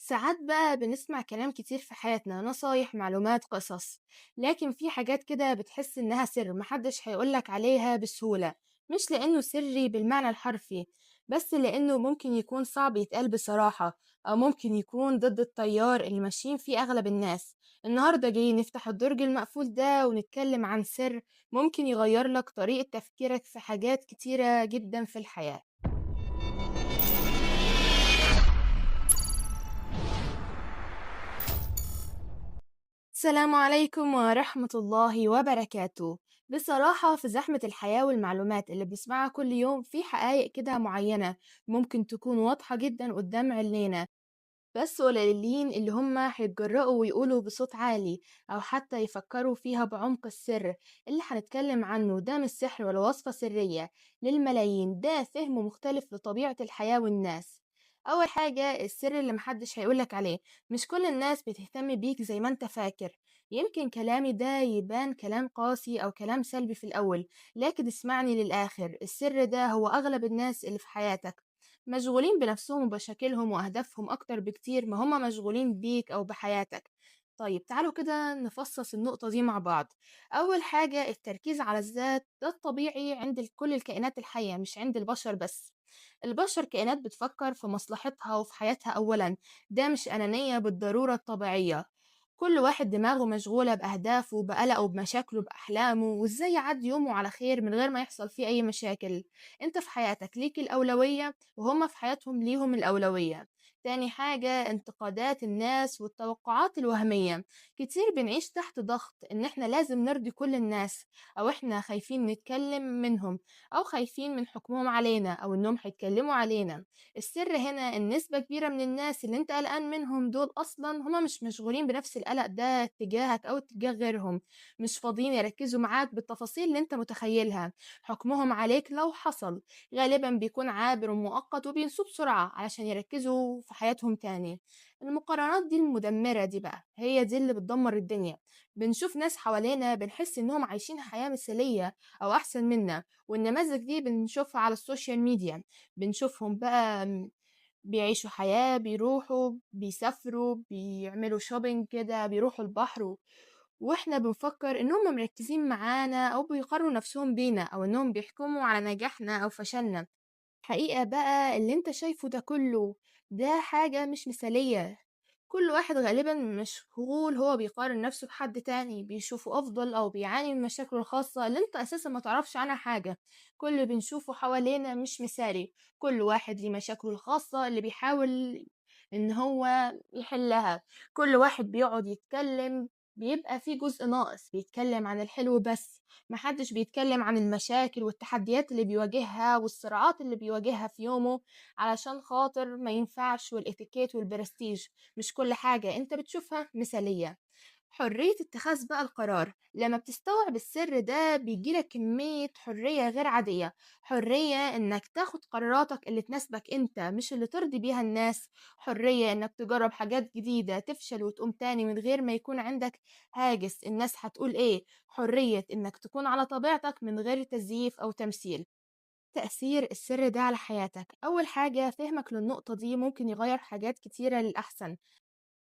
ساعات بقى بنسمع كلام كتير في حياتنا، نصايح، معلومات، قصص. لكن في حاجات كده بتحس إنها سر محدش هيقولك عليها بسهولة. مش لأنه سري بالمعنى الحرفي، بس لأنه ممكن يكون صعب يتقال بصراحة، أو ممكن يكون ضد التيار اللي ماشيين فيه أغلب الناس. النهاردة جاي نفتح الدرج المقفول ده ونتكلم عن سر ممكن يغير لك طريقة تفكيرك في حاجات كتيرة جدا في الحياة. السلام عليكم ورحمة الله وبركاته. بصراحة في زحمة الحياة والمعلومات اللي بنسمعها كل يوم، في حقائق كده معينة ممكن تكون واضحة جدا قدام عينينا، بس قليلين اللي هم هيتجرأوا ويقولوا بصوت عالي أو حتى يفكروا فيها بعمق. السر اللي هنتكلم عنه ده مش سحر ولا وصفة سرية للملايين، ده فهم مختلف لطبيعة الحياة والناس. أول حاجة، السر اللي محدش هيقولك عليه: مش كل الناس بتهتم بيك زي ما انت فاكر. يمكن كلامي ده يبان كلام قاسي أو كلام سلبي في الأول، لكن اسمعني للآخر. السر ده هو أغلب الناس اللي في حياتك مشغولين بنفسهم ومشاكلهم وأهدافهم أكتر بكتير ما هم مشغولين بيك أو بحياتك. طيب تعالوا كده نفصص النقطة دي مع بعض. أول حاجة، التركيز على الذات ده الطبيعي عند كل الكائنات الحية، مش عند البشر بس. البشر كائنات بتفكر في مصلحتها وفي حياتها أولا، ده مش أنانية بالضرورة الطبيعية. كل واحد دماغه مشغولة بأهدافه، بقلقه، بمشاكله، بأحلامه، وإزاي يعدي يومه على خير من غير ما يحصل فيه أي مشاكل. أنت في حياتك ليك الأولوية، وهم في حياتهم ليهم الأولوية. تاني حاجة، انتقادات الناس والتوقعات الوهمية. كتير بنعيش تحت ضغط إن إحنا لازم نرضي كل الناس، أو إحنا خايفين نتكلم منهم، أو خايفين من حكمهم علينا، أو إنهم هيتكلموا علينا. السر هنا إن نسبة كبيرة من الناس اللي أنت قلقان منهم دول أصلا هما مش مشغولين بنفس القلق ده تجاهك أو تجاه غيرهم، مش فاضيين يركزوا معاك بالتفاصيل اللي أنت متخيلها. حكمهم عليك لو حصل غالبا بيكون عابر ومؤقت، وبينسوه بسرعة علشان يركزوا في حياتهم تاني. المقارنات دي المدمرة دي بقى هي دي اللي بتدمر الدنيا. بنشوف ناس حوالينا بنحس إنهم عايشين حياة مثالية أو أحسن منا، والنماذج دي بنشوفها على السوشيال ميديا. بنشوفهم بقى بيعيشوا حياة، بيروحوا، بيسافروا، بيعملوا shopping كده، بيروحوا البحر، واحنا بنفكر ان هم مركزين معانا او بيقارنوا نفسهم بينا، او انهم بيحكموا على نجاحنا او فشلنا. الحقيقة بقى اللي انت شايفه ده كله ده حاجة مش مثالية. كل واحد غالبا مشغول، هو بيقارن نفسه بحد تاني بيشوفه أفضل، أو بيعاني من مشاكله الخاصة اللي انت أساسا ما تعرفش عنها حاجة. كل اللي بنشوفه حوالينا مش مثالي، كل واحد ليه مشاكله الخاصة اللي بيحاول إن هو يحلها. كل واحد بيقعد يتكلم بيبقى فيه جزء ناقص، بيتكلم عن الحلو بس، محدش بيتكلم عن المشاكل والتحديات اللي بيواجهها والصراعات اللي بيواجهها في يومه، علشان خاطر ما ينفعش، والاتيكيت والبرستيج. مش كل حاجة انت بتشوفها مثالية. حرية اتخاذ بقى القرار، لما بتستوعب السر ده بيجيلك كمية حرية غير عادية. حرية انك تاخد قراراتك اللي تناسبك انت، مش اللي ترضي بيها الناس. حرية انك تجرب حاجات جديدة، تفشل وتقوم تاني من غير ما يكون عندك هاجس الناس هتقول ايه. حرية انك تكون على طبيعتك من غير تزييف او تمثيل. تأثير السر ده على حياتك: أول حاجة، فهمك للنقطة دي ممكن يغير حاجات كتيرة للأحسن.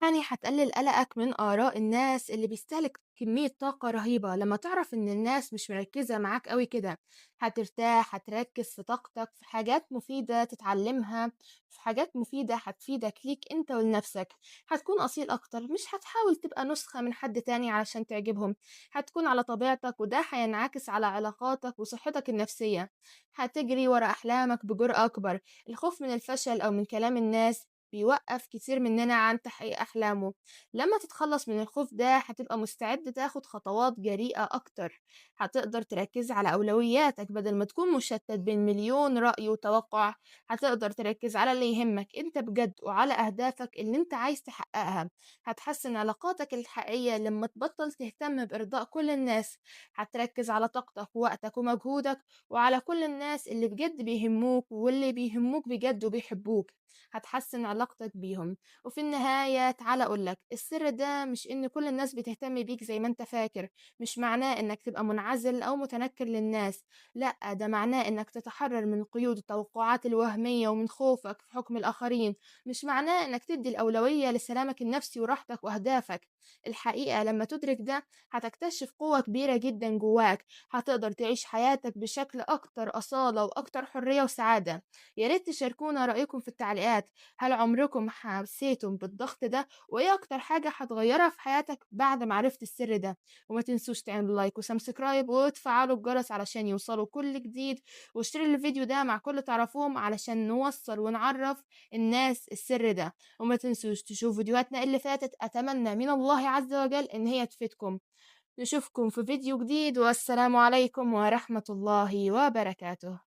يعني هتقلل قلقك من آراء الناس اللي بيستهلك كمية طاقة رهيبة. لما تعرف إن الناس مش مركزة معاك أوي كده هترتاح، هتركز في طاقتك في حاجات مفيدة تتعلمها، في حاجات مفيدة هتفيدك ليك أنت ولنفسك. هتكون أصيل أكتر، مش هتحاول تبقى نسخة من حد تاني علشان تعجبهم، هتكون على طبيعتك، وده هينعكس على علاقاتك وصحتك النفسية. هتجري ورا أحلامك بجرأة أكبر. الخوف من الفشل أو من كلام الناس بيوقف كتير مننا عن تحقيق أحلامه. لما تتخلص من الخوف ده هتبقى مستعد تاخد خطوات جريئة أكتر. هتقدر تركز على أولوياتك بدل ما تكون مشتت بين مليون رأي وتوقع. هتقدر تركز على اللي يهمك انت بجد، وعلى أهدافك اللي انت عايز تحققها. هتحسن علاقاتك الحقيقية لما تبطل تهتم بإرضاء كل الناس. هتركز على طاقتك ووقتك ومجهودك، وعلى كل الناس اللي بجد بيهموك، واللي بيهموك بجد وبيحبوك. هتحسن علاقتك بيهم. وفي النهاية تعالى أقولك، السر ده مش إن كل الناس بتهتم بيك زي ما أنت فاكر، مش معناه إنك تبقى منعزل أو متنكر للناس، لأ ده معناه إنك تتحرر من قيود التوقعات الوهمية ومن خوفك في حكم الآخرين، مش معناه إنك تدي الأولوية لسلامك النفسي وراحتك وأهدافك. الحقيقة لما تدرك ده هتكتشف قوة كبيرة جدا جواك، هتقدر تعيش حياتك بشكل أكتر أصالة وأكتر حرية وسعادة. يا ريت تشاركونا رأيكم في التعليقات، هل عمركم حسيتم بالضغط ده؟ وإيه أكتر حاجة هتغيرها في حياتك بعد ما عرفت السر ده؟ وما تنسوش تعملوا like و subscribe وتفعلوا الجرس علشان يوصلوا كل جديد، واشتروا الفيديو ده مع كل تعرفوهم علشان نوصل ونعرف الناس السر ده. وما تنسوش تشوفوا فيديوهاتنا اللي فاتت، أتمنى من الله عز وجل إن هي تفيدكم. نشوفكم في فيديو جديد، والسلام عليكم ورحمة الله وبركاته.